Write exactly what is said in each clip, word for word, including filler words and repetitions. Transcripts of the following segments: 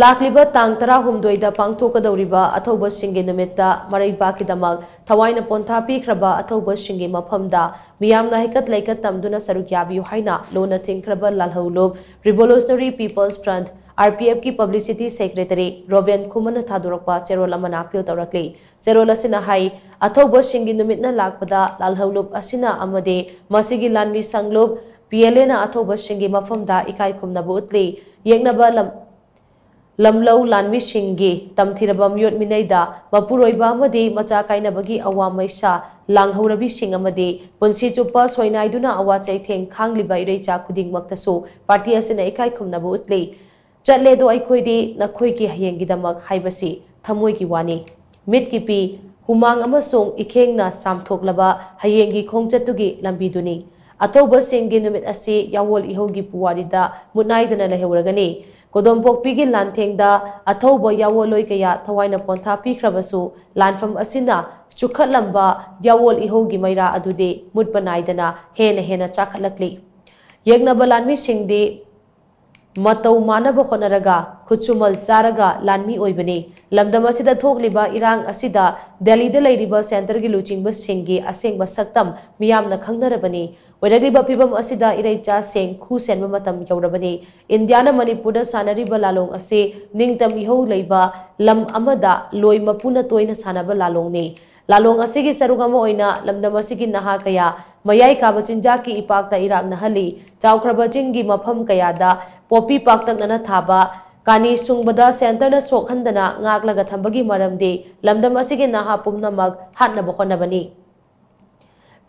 ꯂꯥꯛꯂꯤꯕ ꯇꯥꯡ ꯇꯔꯥꯍꯨꯝꯗꯣꯏꯗ ꯄꯥꯡꯊꯣꯛꯀꯗꯧꯔꯤꯕ ꯑꯊꯧꯕꯁꯤꯡꯒꯤ ꯅꯨꯃꯤꯠꯇ ꯃꯔꯩꯕꯥꯛꯀꯤꯗꯃꯛ ꯊꯋꯥꯏꯅ ꯄꯣꯟꯊꯥ ꯄꯤꯈ꯭ꯔꯕ ꯑꯊꯧꯕꯁꯤꯡꯒꯤ ꯃꯐꯝꯗ ꯃꯤꯌꯥꯝꯅ ꯍꯩꯀꯠ ꯂꯩꯀꯠ ꯇꯝꯗꯨꯅ ꯁꯔꯨꯛ ꯌꯥꯕꯤꯌꯨ ꯍꯥꯏꯅ ꯂꯨꯅ ꯊꯤꯡꯈ꯭ꯔꯕ ꯂꯥꯜꯍꯧꯂꯨꯞ Revolutionary People's Front, RPF ꯀꯤ Publicity Secretary ꯔꯣꯕꯦꯟ ꯈꯨꯃꯟꯅ ꯊꯥꯗꯣꯔꯛꯄ ꯆꯦꯔꯣꯜ ꯑꯃꯅ ꯑꯄꯤꯜ ꯇꯧꯔꯛꯂꯤ꯫ ꯆꯦꯔꯣꯜ ꯑꯁꯤꯅ ꯍꯥꯏ, ꯑꯊꯧꯕꯁꯤꯡꯒꯤ ꯅꯨꯃꯤꯠꯅ ꯂꯥꯛꯄꯗ ꯂꯥꯜꯍꯧꯂꯨꯞ ꯑꯁꯤꯅ ꯑꯃꯗꯤ ꯃꯁꯤꯒꯤ ꯂꯥꯟꯃꯤ ꯁꯪꯂꯨꯞ PLA ꯅ ꯑꯊꯧꯕꯁꯤꯡꯒꯤ ꯃꯐꯝꯗ ꯏꯀꯥꯏ ꯈꯨꯝꯅꯕ ꯎꯠꯂꯤ꯫ ꯌꯦꯛꯅꯕ ꯂꯝ-, ꯂꯝꯂꯧ ꯂꯥꯟꯃꯤꯁꯤꯡꯒꯤ ꯇꯝꯊꯤꯔꯕ ꯃꯤꯑꯣꯠ ꯃꯤꯅꯩꯗ ꯃꯄꯨꯔꯣꯏꯕ ꯑꯃꯗꯤ ꯃꯆꯥ ꯀꯥꯏꯅꯕꯒꯤ ꯑꯋꯥ ꯃꯩꯁꯥ ꯂꯥꯡꯍꯧꯔꯕꯤꯁꯤꯡ ꯑꯃꯗꯤ ꯄꯨꯟꯁꯤ ꯆꯨꯞꯄ ꯁꯣꯏꯅꯥꯏꯗꯨꯅ ꯑꯋꯥ ꯆꯩꯊꯦꯡ ꯈꯥꯡꯂꯤꯕ ꯏꯔꯩꯆꯥ ꯈꯨꯗꯤꯡꯃꯛꯇꯁꯨ ꯄꯥꯔꯇꯤ ꯑꯁꯤꯅ ꯏꯀꯥꯏ ꯈꯨꯝꯅꯕ ꯎꯠꯂꯤ꯫ ꯆꯠꯂꯦꯗꯣ ꯑꯩꯈꯣꯏꯗꯤ ꯅꯈꯣꯏꯒꯤ ꯍꯌꯦꯡꯒꯤꯗꯃꯛ ꯍꯥꯏꯕꯁꯤ ꯊꯃꯣꯏꯒꯤ ꯋꯥꯅꯤ꯫ ꯃꯤꯠꯀꯤ ꯄꯤ, ꯍꯨꯃꯥꯡ ꯑꯃꯁꯨꯡ ꯏꯈꯦꯡꯅ ꯆꯥꯝꯊꯣꯛꯂꯕ ꯍꯌꯦꯡꯒꯤ ꯈꯣꯡꯆꯠꯇꯨꯒꯤ ꯂꯝꯕꯤꯗꯨꯅꯤ꯫ ꯑꯊꯧꯕꯁꯤꯡꯒꯤ ꯅꯨꯃꯤꯠ ꯑꯁꯤ ꯌꯥꯋꯣꯜ ꯏꯍꯧꯒꯤ ꯄꯨꯋꯥꯔꯤꯗ ꯃꯨꯠꯅꯥꯏꯗꯅ ꯂꯩꯍꯧꯔꯒꯅꯤ꯫ ꯀꯣꯗꯣꯝꯄꯣꯛꯄꯤꯒꯤ ꯂꯥꯟꯊꯦꯡꯗ ꯑꯊꯧꯕ ꯌꯥꯋꯣꯜꯂꯣꯏ ꯀꯌꯥ ꯊꯋꯥꯏꯅ ꯄꯣꯟꯊꯥ ꯄꯤꯈ꯭ꯔꯕꯁꯨ, ꯂꯥꯟꯐꯝ ꯑꯁꯤꯅ ꯆꯨꯈꯠꯂꯝꯕ ꯌꯥꯋꯣꯜ ꯏꯍꯧꯒꯤ ꯃꯩꯔꯥ ꯑꯗꯨꯗꯤ ꯃꯨꯠꯄ ꯅꯥꯏꯗꯅ ꯍꯦꯟꯅ ꯍꯦꯟꯅ ꯆꯥꯈꯠꯂꯛꯂꯤ꯫ ꯌꯦꯛꯅꯕ ꯂꯥꯟꯃꯤꯁꯤꯡꯗꯤ ꯃꯇꯧ ꯃꯥꯟꯅꯕ ꯍꯣꯠꯅꯔꯒ ꯈꯨꯠꯁꯨꯃꯜ ꯆꯥꯔꯒ ꯂꯥꯟꯃꯤ ꯑꯣꯏꯕꯅꯤ꯫ ꯂꯝꯗꯝ ꯑꯁꯤꯗ ꯊꯣꯛꯂꯤꯕ ꯏꯔꯥꯡ ꯑꯁꯤꯗ ꯗꯦꯜꯂꯤꯗ ꯂꯩꯔꯤꯕ ꯁꯦꯟꯇꯔꯒꯤ ꯂꯨꯆꯤꯡꯕꯁꯤꯡꯒꯤ ꯑꯁꯦꯡꯕ ꯁꯛꯇꯝ ꯃꯤꯌꯥꯝꯅ ꯈꯪꯅꯔꯕꯅꯤ꯫ ꯑꯣꯏꯔꯛꯂꯤꯕ ꯐꯤꯕꯝ ꯑꯁꯤꯗ ꯏꯔꯩꯆꯥꯁꯤꯡ ꯈꯨ ꯁꯦꯟꯕ ꯃꯇꯝ ꯌꯧꯔꯕꯅꯤ꯫ ꯏꯟꯗꯤꯌꯥꯅ ꯃꯅꯤꯄꯨꯔꯗ ꯁꯥꯟꯅꯔꯤꯕ ꯂꯥꯂꯣꯡ ꯑꯁꯤ ꯅꯤꯡꯇꯝ ꯏꯍꯧ ꯂꯩꯕ ꯂꯝ ꯑꯃꯗ ꯂꯣꯏ ꯃꯄꯨꯅ ꯇꯣꯏꯅ ꯁꯥꯟꯅꯕ ꯂꯥꯂꯣꯡꯅꯤ꯫ ꯂꯥꯂꯣꯡ ꯑꯁꯤꯒꯤ ꯁꯔꯨꯛ ꯑꯃ ꯑꯣꯏꯅ ꯂꯝꯗꯝ ꯑꯁꯤꯒꯤ ꯅꯍꯥ ꯀꯌꯥ ꯃꯌꯥꯏ ꯀꯥꯕ ꯆꯤꯟꯖꯥꯛꯀꯤ ꯏꯄꯥꯛꯇ ꯏꯔꯥꯛꯅꯍꯜꯂꯤ꯫ ꯆꯥꯎꯈ꯭ꯔꯕ ꯆꯤꯡꯒꯤ ꯃꯐꯝ ꯀꯌꯥꯗ ꯄꯣꯄꯤ ꯄꯥꯛꯇꯛꯅꯅ ꯊꯥꯕ ꯀꯥꯅꯤ ꯁꯨꯡꯕꯗ ꯁꯦꯟꯇꯔꯅ ꯁꯣꯛꯍꯟꯗꯅ ꯉꯥꯛꯂꯒ ꯊꯝꯕꯒꯤ ꯃꯔꯝꯗꯤ ꯂꯝꯗꯝ ꯑꯁꯤꯒꯤ ꯅꯍꯥ ꯄꯨꯝꯅꯃꯛ ꯍꯥꯠꯅꯕ ꯍꯣꯠꯅꯕꯅꯤ꯫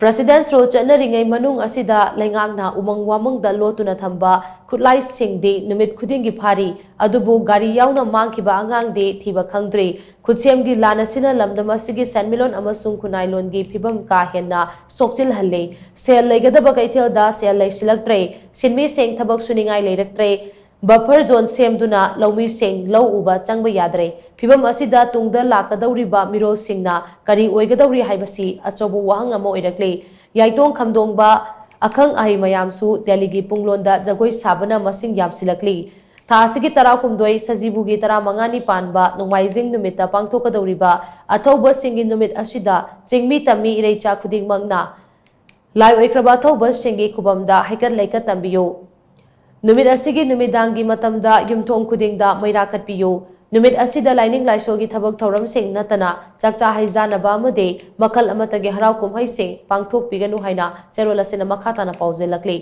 President's Row ꯆꯠꯅꯔꯤꯉꯩ ꯃꯅꯨꯡ ꯑꯁꯤꯗ ꯂꯩꯉꯥꯛꯅ ꯎꯃꯪ ꯋꯥꯃꯪꯗ ꯂꯣꯠꯇꯨꯅ ꯊꯝꯕ ꯈꯨꯠꯂꯥꯏꯁꯤꯡꯗꯤ ꯅꯨꯃꯤꯠ ꯈꯨꯗꯤꯡꯒꯤ ꯐꯥꯔꯤ꯫ ꯑꯗꯨꯕꯨ ꯒꯥꯔꯤ ꯌꯥꯎꯅ ꯃꯥꯡꯈꯤꯕ ꯑꯉꯥꯡꯗꯤ ꯊꯤꯕ ꯈꯪꯗ꯭ꯔꯤ꯫ ꯈꯨꯠꯁꯦꯝꯒꯤ ꯂꯥꯟ ꯑꯁꯤꯅ ꯂꯝꯗꯝ ꯑꯁꯤꯒꯤ ꯁꯦꯟꯃꯤꯠꯂꯣꯟ ꯑꯃꯁꯨꯡ ꯈꯨꯟꯅꯥꯏꯂꯣꯟꯒꯤ ꯐꯤꯕꯝ ꯀꯥ ꯍꯦꯟꯅ ꯁꯣꯛꯆꯤꯜꯍꯜꯂꯤ꯫ ꯁꯦꯜ ꯂꯩꯒꯗꯕ ꯀꯩꯊꯦꯜꯗ ꯁꯦꯜ ꯂꯩꯁꯤꯜꯂꯛꯇ꯭ꯔꯦ꯫ ꯁꯤꯟꯃꯤꯁꯤꯡ ꯊꯕꯛ ꯁꯨꯅꯤꯡꯉꯥꯏ ꯂꯩꯔꯛꯇ꯭ꯔꯦ꯫ Buffer zone ꯁꯦꯝꯗꯨꯅ ꯂꯧꯃꯤꯁꯤꯡ ꯂꯧ ꯎꯕ ꯆꯪꯕ ꯌꯥꯗ꯭ꯔꯦ꯫ ꯐꯤꯕꯝ ꯑꯁꯤꯗ ꯇꯨꯡꯗ ꯂꯥꯛꯀꯗꯧꯔꯤꯕ ꯃꯤꯔꯣꯜꯁꯤꯡꯅ ꯀꯔꯤ ꯑꯣꯏꯒꯗꯧꯔꯤ ꯍꯥꯏꯕꯁꯤ ꯑꯆꯧꯕ ꯋꯥꯍꯪ ꯑꯃ ꯑꯣꯏꯔꯛꯂꯤ꯫ ꯌꯥꯏꯇꯣꯡ ꯈꯝꯗꯣꯡꯕ ꯑꯈꯪ ꯑꯍꯩ ꯃꯌꯥꯝꯁꯨ ꯗꯦꯜꯂꯤꯒꯤ ꯄꯨꯡꯂꯣꯟꯗ ꯖꯒꯣꯏ ꯁꯥꯕꯅ ꯃꯁꯤꯡ ꯌꯥꯝꯁꯤꯜꯂꯛꯂꯤ꯫ ꯊꯥ ꯑꯁꯤꯒꯤ ꯇꯔꯥꯍꯨꯝꯗꯣꯏ ꯁꯖꯤꯕꯨꯒꯤ ꯇꯔꯥꯃꯉꯥꯅꯤ ꯄꯥꯟꯕ ꯅꯣꯡꯃꯥꯏꯖꯤꯡ ꯅꯨꯃꯤꯠꯇ ꯄꯥꯡꯊꯣꯛꯀꯗꯧꯔꯤꯕ ꯑꯊꯧꯕꯁꯤꯡꯒꯤ ꯅꯨꯃꯤꯠ ꯑꯁꯤꯗ ꯆꯤꯡꯃꯤ ꯇꯝꯃꯤ ꯏꯔꯩꯆꯥ ꯈꯨꯗꯤꯡꯃꯛꯅ ꯂꯥꯏ ꯑꯣꯏꯈ꯭ꯔꯕ ꯑꯊꯧꯕꯁꯤꯡꯒꯤ ꯈꯨꯕꯝꯗ ꯍꯩꯀꯠ ꯂꯩꯀꯠ ꯇꯝꯕꯤꯌꯨ꯫ ꯅꯨꯃꯤꯠ ꯑꯁꯤꯒꯤ ꯅꯨꯃꯤꯗꯥꯡꯒꯤ ꯃꯇꯝꯗ ꯌꯨꯝꯊꯣꯡ ꯈꯨꯗꯤꯡꯗ ꯃꯩꯔꯥ ꯀꯠꯄꯤꯌꯨ꯫ ꯅꯨꯃꯤꯠ ꯑꯁꯤꯗ ꯂꯥꯏꯅꯤꯡ ꯂꯥꯏꯁꯣꯜꯒꯤ ꯊꯕꯛ ꯊꯧꯔꯝꯁꯤꯡ ꯅꯠꯇꯅ ꯆꯥꯛꯆꯥ ꯍꯩꯖꯥꯅꯕ ꯑꯃꯗꯤ ꯃꯈꯜ ꯑꯃꯠꯇꯒꯤ ꯍꯔꯥꯎ ꯀꯨꯝꯍꯩꯁꯤꯡ ꯄꯥꯡꯊꯣꯛꯄꯤꯒꯅꯨ ꯍꯥꯏꯅ ꯆꯦꯔꯣꯜ ꯑꯁꯤꯅ ꯃꯈꯥ ꯇꯥꯅ ꯄꯥꯎꯖꯦꯜꯂꯛꯂꯤ꯫